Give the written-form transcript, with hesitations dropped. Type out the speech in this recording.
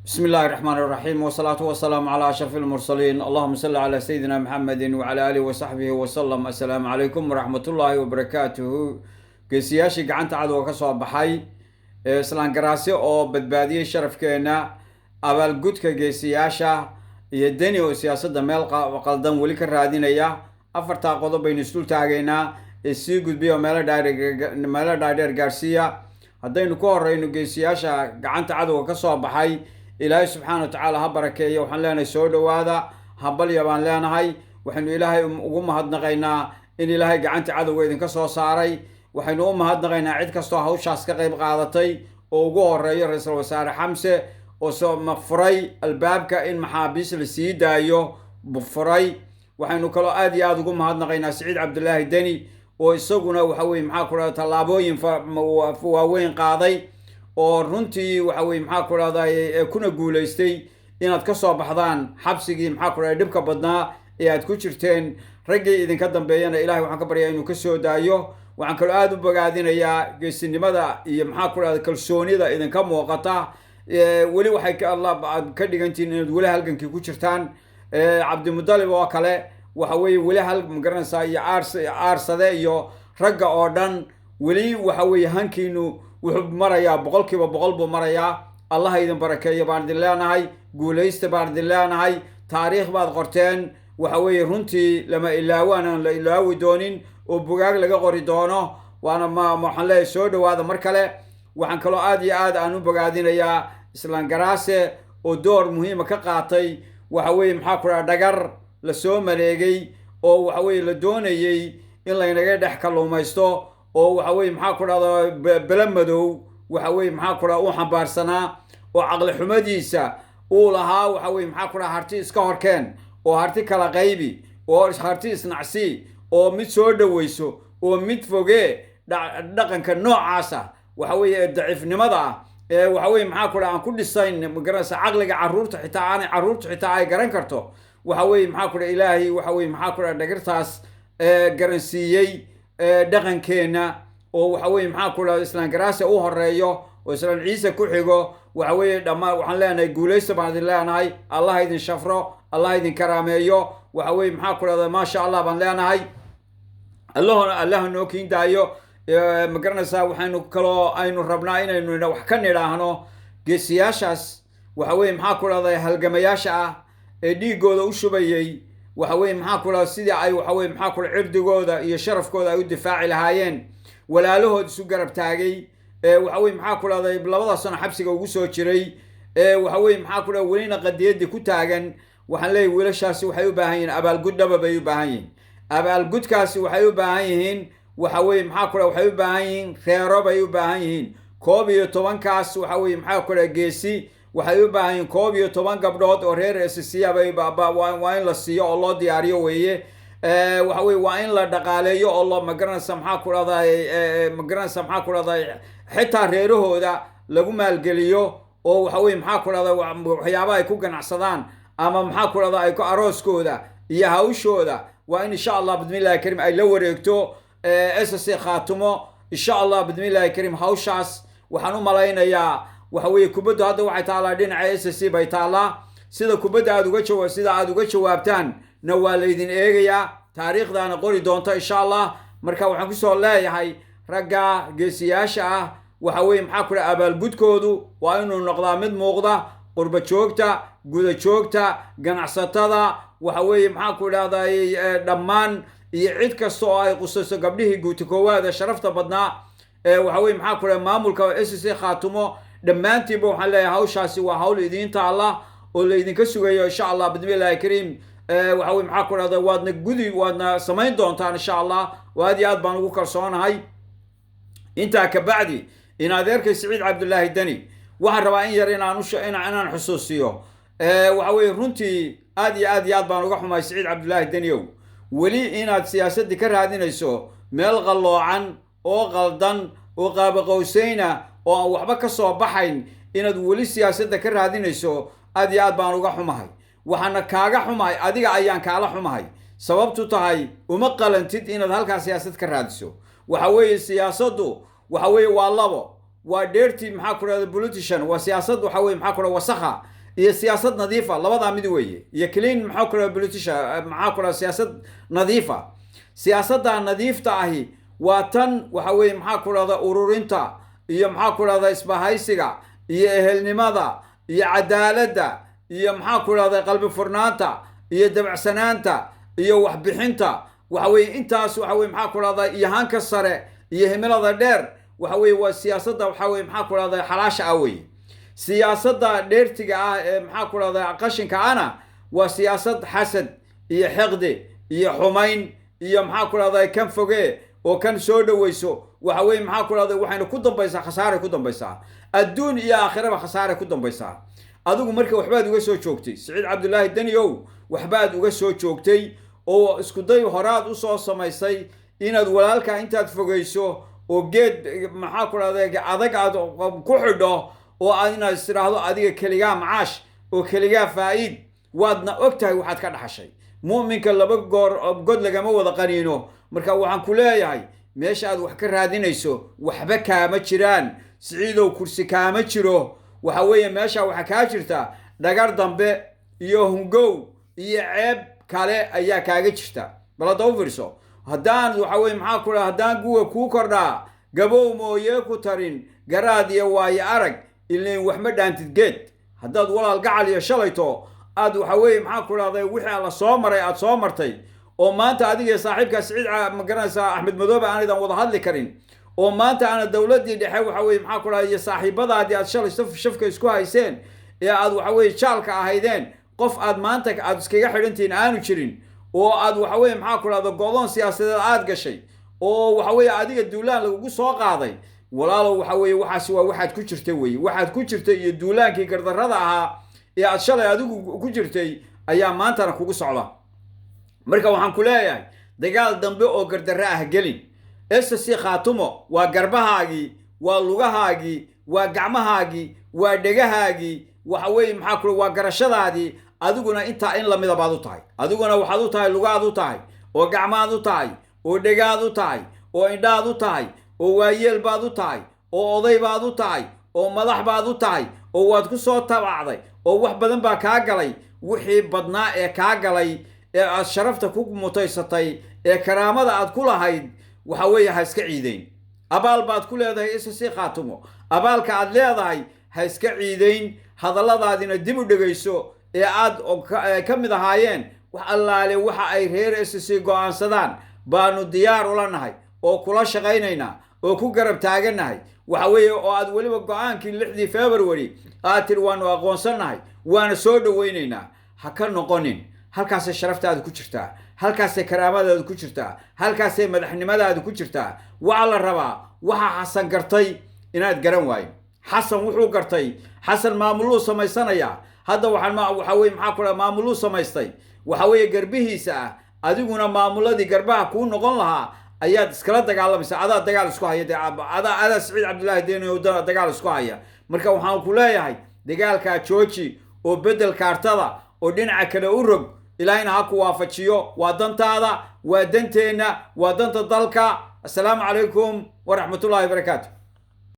بسم الله الرحمن الرحيم، والصلاة والسلام على أشرف المرسلين، اللهم صل على سيدنا محمد وعلى آله وصحبه وسلم. السلام عليكم ورحمة الله وبركاته. Geesiyaashii gacanta cadowga ka soo baxay ee Islaan Garaase oo badbaadiyey sharafkeena, abaalgudka geesiyaasha, iyo Deni oo siyaasadda meel qaldan weli ka raadinaya, afartaa qodob baynu isdul taagaynaa. Ee sii gudbiya oo meelo dhaadheer gaarsiiya. Haddaynu ku horeyno geesiyaasha gacanta cadowga ka soo baxay, Ilaahay subxaana wa tacaala ha barakeeyo. Waxaan leenahay soo dhowaada, hambalya baan leenahay. Waxaynu Ilaahay ugu mahadnaqaynaa in Ilaahay gacanta cadowga idinka soo saaray. Waxaynu u mahadnaqaynaa cid kastoo hawshaas ka qayb qaadatay, oo ugu horeeyo Ra-iisul Wasaare Xamse oo soo furay albaabka in maxaabiis la sii daayo furay. Waxaynu kaloo aad iyo aada ugu mahadnaqaynaa Siciid Cabdulaahi Deni oo isaguna, waxa weye, maxaa ku dhahda, tallaabooyin waaweyn qaaday oo runtii, waxa weye, maxaa ku dhahday, kuna guulaystay inaad ka soo baxdaan xabsigii, maxaa ku dhahday, dhibka badnaa ee aad ku jirteen. Raggii idinka dambeeyana Ilahay waxaan ka baryaa inuu ka soo daayo. Waxaan kaloo aada u bogaadinayaa geesinimada iyo, maxaa ku dhahda, kalsoonida idinka muuqata. Weli waxay aad ka dhigantihiin inaad weli halgankii ku jirtaan. Cabdimudalib oo kale, waxa weeye, weli hal magaranaysaa iyo aarsade iyo ragga oo dhan, weli waxa weeye hankiinu wuxuu marayaa 100% buu marayaa. Allah idin barakeeyo baan idin leenahay, guulaysta baan idin leenahay. Taariikh baad qorteen, waxa weeye, runtii lama ilaawaan, aan la ilaawi doonin oo bugaag laga qori doono. Waana ma waxaan leeyahay soo dhowaada mar kale. Waxaan kaloo aad iyo aad aan u bogaadinayaa Islaan Garaase oo door muhiima ka qaatay, waxa weeye, maxaa ku dhaha, dhagar lasoo maleegay oo, waxa weeye, la doonayey in laynaga dhex kalluumaysto oo, waxa weye, maxaa ku dhahda, bele madow, waxa weye, maxaa ku dhaha, u xambaarsanaa oo caqli xumadiisa uu lahaa, waxa weye, maxaa ku dhaha, harti iska horkeen oo harti kala qaybi oo harti isnacsi oo mid soo dhoweyso oo mid fogee. Dhaqanka noocaasa, waxa weeye, daciifnimada ah ee, waxa weye, maxaa ku dhaha, aan ku dhisayn, magaranaysa, caqliga carruurta xitaa aanay carruurta xitaa ay garan karto, waxa weye, maxaa ku dhaha, Ilaahay, waxa weye, maxaa ku dhaha, dhagirtaas garansiiyey dhaqankeenna oo, waxa weye, maxaa ku dhaha, Islaan Garaase u horeeyo oo Islaan Ciise ku xigo, waxa weeye, dhammaan waxaan leenahay guulaysta baan idin leenahay. Allah idin shafro, Allah idin karaameeyo. Waxa weye, maxaa ku dhahda, maasha Allah baan leenahay. Allahona Allaha noo kiin daayo, ma garanaysaa. Waxaynu kaloo aynu rabnaa inaynu wax ka nidhaahno geesiyaashaas, waxa weye, maxaa ku dhahda, halgamayaasha ah ee dhiigooda u shubayey, waxa weye, maxaa ku dhahda, sidii ay, waxa weye, maxaa ku dhahda, cirdigooda iyo sharafkooda ay u difaaci lahaayeen, walaalahood isu garab taagay, waxa weye, maxaa ku dhahday, labada sano xabsiga ugu soo jiray, waxa weye, maxaa ku dhahda, welina qadiyaddii ku taagan. Waxaan leeyahy wiilashaasi waxay u baahan yihiin abaalgud dhaba bay u baahan yihiin. Abaalgudkaasi waxay u baahan yihiin, waxa weye, maxaa ku dhaha, waxay u baahan yihiin reero bay u baahan yihiin. 11-kaas, waxa weye, maxaa ku dhaha, geesi waxay u baahan yihiin 11 gabdhood oo reer SSC bay waa in la siiyo oo loo diyaariyo weeye. Waxa weye, waa in la dhaqaaleeyo oo loo, magaranaysa, maxaa ku dhahday, magaranaysa, maxaa ku dhahday, xitaa reerahooda lagu maalgeliyo oo, waxa weye, maxaa ku dhahda, waxyaabaha ay ku ganacsadaan ama, maxaa ku dhahda, ay ku arooskooda iyo hawshooda waa in, insha Allah bidmillahi karim, ay la wareegto SSC Khaatumo, insha Allah bidmillahi karim. Hawshaas waxaan u malaynayaa, waxa weeye, kubaddu hadda waxay taallaa dhinaca SSC bay taallaa. Sida kubadda aad uga jawa sida aad uga jawaabtaan na waa laydin eegayaa, taariikhdaana qori doonta, insha Allah. Marka waxaan kusoo leeyahay ragga geesiyaasha ah, waxa weye, maxaa ku dhaha, abaalgudkoodu waa inuu noqdaa mid muuqda. Qurba joogta, guda joogta, ganacsatada, waxa weeye, maxaa ku dhahday, dhammaan iyo cid kasta oo ay qusayso, gabdhihii guuta koowaada sharafta badnaa, waxa weye, maxaa ku dhaha, maamulka SSC Khaatumo, dhammaantiinba waxaan leeyahay hawshaasi waa hawl idiin taalla oo laydinka sugayo, insha Allah bidmillahi kariim. Waxa weye, maxaa ku dhahda, waadna gudi, waadna samayn doontaan, insha Allah, oo aad iyo aad baan ugu kalsoonahay. Intaa ka bacdi, in adeerkay Siciid Cabdullaahi Deni waxaan rabaa in yar inaan xusuusiyo. Waxa weye, runtii aad iyo aad iyo aad baan uga xumahay, Siciid Cabdullaahi Deniow, weli inaad siyaasaddii ka raadinayso meel qalloocan oo qaldan oo qaabaqowsayna oo aan waxba ka soo baxayn, inaad weli siyaasadda ka raadinayso. Aad iyo aad baan uga xumahay, waxaana kaaga xumahay, adiga ayaan kaala xumahay. Sababtu tahay, uma qalantid inaad halkaa siyaasad ka raadiso. Waxa weeye, siyaasaddu, waxa weeye, waa labo. Waa dirty, maxaa ku dhahda, politician. Waa siyaasad, waxa weye, maxaa ku dhahda, wasakha iyo siyaasad nadiifa, labadaa mid weeye. Iyo clean, maxaa ku dhahda, politician, maxaa ku dhahda, siyaasad nadiifa. Siyaasadda nadiifta ahi waa tan, waxa weeye, maxaa ku dhahda, ururinta iyo, maxaa ku dhahda, isbahaysiga iyo ehelnimada iyo cadaaladda iyo, maxaa ku dhahda, qalbi furnaanta iyo dabacsanaanta iyo waxbixinta. Waxa weye intaas, waxa weye, maxaa ku dhahda, iyo hanka sare iyo himilada dheer. Waxa weye waa siyaasadda, waxa weye, maxaa ku dhahda, xalaasha ah weye. Siyaasadda dirty-ga ah ee, maxaa ku dhahda, qashinka ana waa siyaasad xasad iyo xiqdi iyo xumayn iyo, maxaa ku dhahda, kan fogee oo kan soo dhoweyso. Waxa weye, maxaa ku dhahda, waxayna ku dambaysaa khasaaray ku dambaysaa, adduun iyo aakhiraba khasaaray ku dambaysaa. Adigu marka waxbaad uga soo joogtay Siciid Cabdulaahi Deniyow, waxbaad uga soo joogtay oo iskuday horaad usoo samaysay inaad walaalkaa intaad fogeyso oo geed, maxaa ku dhahda, adag aad ku xidho oo aad inaad istiraahdo adiga keligaa macaash oo keligaa faa'iid. Waadna og tahay waxaad ka dhaxashay. Mu'minka laba goor god lagama wada qaniino. Marka waxaan ku leeyahay, meesha aad wax ka raadinayso waxba kaama jiraan, Siciidow. Kursi kaama jiro. Waxa weeye meesha waxaa kaa jirta dhagar dambe iyo hungow iyo ceeb kale ayaa kaaga jirta. Bal hadda u fiirso. Haddaan, waxa weye, maxaa ku dhaha, haddaan guga kuu kordhaa gabow mooyee ku tarin garaad iyo waayo arag, ilayn waxma dhaantid geed. Haddaad walaal gacal iyo shalayto aad, waxa weeye, maxaa ku dhahday, wixii la soo maray aad soo martay, oo maanta adiga saaxiibka Siciid, ma garanaysaa, Axmed Madoobe aanaydan wada hadli karin, oo maanta aana dowladdii dhexe, waxa weye, maxaa ku dhahday, iyo saaxiibadaadii aad shalay shafka isku hayseen ee aad, waxa weye, jaalka ahaydeen, qof aad maanta aad iskaga xidhantihiin aanu jirin, oo aad, waxa weye, maxaa ku dhahda, go'doon siyaasadeed aad gashay, oo waxa weye adiga duulaan lagugu soo qaaday, walaalow, waxa weye waxaasi waa waxaad ku jirtay weye. Waxaad ku jirtay iyo duulaankii gardarrada ahaa ee aad shalay adigu ku jirtay ayaa maantana kugu socda. Marka waxaan ku leeyahay, dagaal dambe oo gardarre ah gelin. SSC Khaatumo waa garbahaagii, waa lugahaagii, waa gacmahaagii, waa dhegahaagii, waxa weeye, maxaa ku, waa garashadaadii. Adiguna intaa in lamida baad u tahay. Adiguna waxaad u tahay lugaad u tahay oo gacmaad u tahay oo dhegaad u tahay oo indhaad u tahay oo waayeel baad u tahay oo oday baad u tahay oo madax baad u tahay oo waad ku soo tabacday oo wax badan baa kaa galay. Wixii badnaa ee kaa galay ee aad sharafta ku mutaysatay ee karaamada aad ku lahayd, waxa weeye, ha iska ciideyn. Abaal baad ku leedahay SSC Khaatumo. Abaalka aad leedahay ha iska ciideyn. Hadalladaadina dib u dhegayso ee aad ka mid ahaayeen: wax allaale waxa ay reer SSC go'aansadaan baanu diyaar ula nahay oo kula shaqaynaynaa oo ku garab taagannahay. Waxa weeye oo aad weliba go'aankii 6-dii February aad tiri waanu aqoonsannahay, waana soo dhowaynaynaa. Ha ka noqonin. Halkaasay sharaftaadu ku jirtaa, halkaasay karaamadaadu ku jirtaa, halkaasay madaxnimadaadu ku jirtaa. Waxaa la rabaa waxa Xasan gartay inaad garan waayo. Xasan wuxuu gartay, Xasan maamuluu samaysanayaa hadda. Waxaan, waxa weye, maxaa ku dhaha, maamuluu samaystay, waxa weeye, garbihiisa ah. Adiguna maamuladii garbaha kuu noqon lahaa ayaad iskala dagaalamaysaa. Adaa dagaal isku haya dee, adaa Siciid Cabdullaahi Deni dagaal isku haya. Marka waxaan ku leeyahay, dagaalkaa jooji oo bedel kaartada oo dhinaca kale u rog. Ilaahayna ha ku waafajiyo. Waa dantaada, waa danteenna, waa danta dalka. Assalaamu calaykum waraxmatullahi wabarakaatu.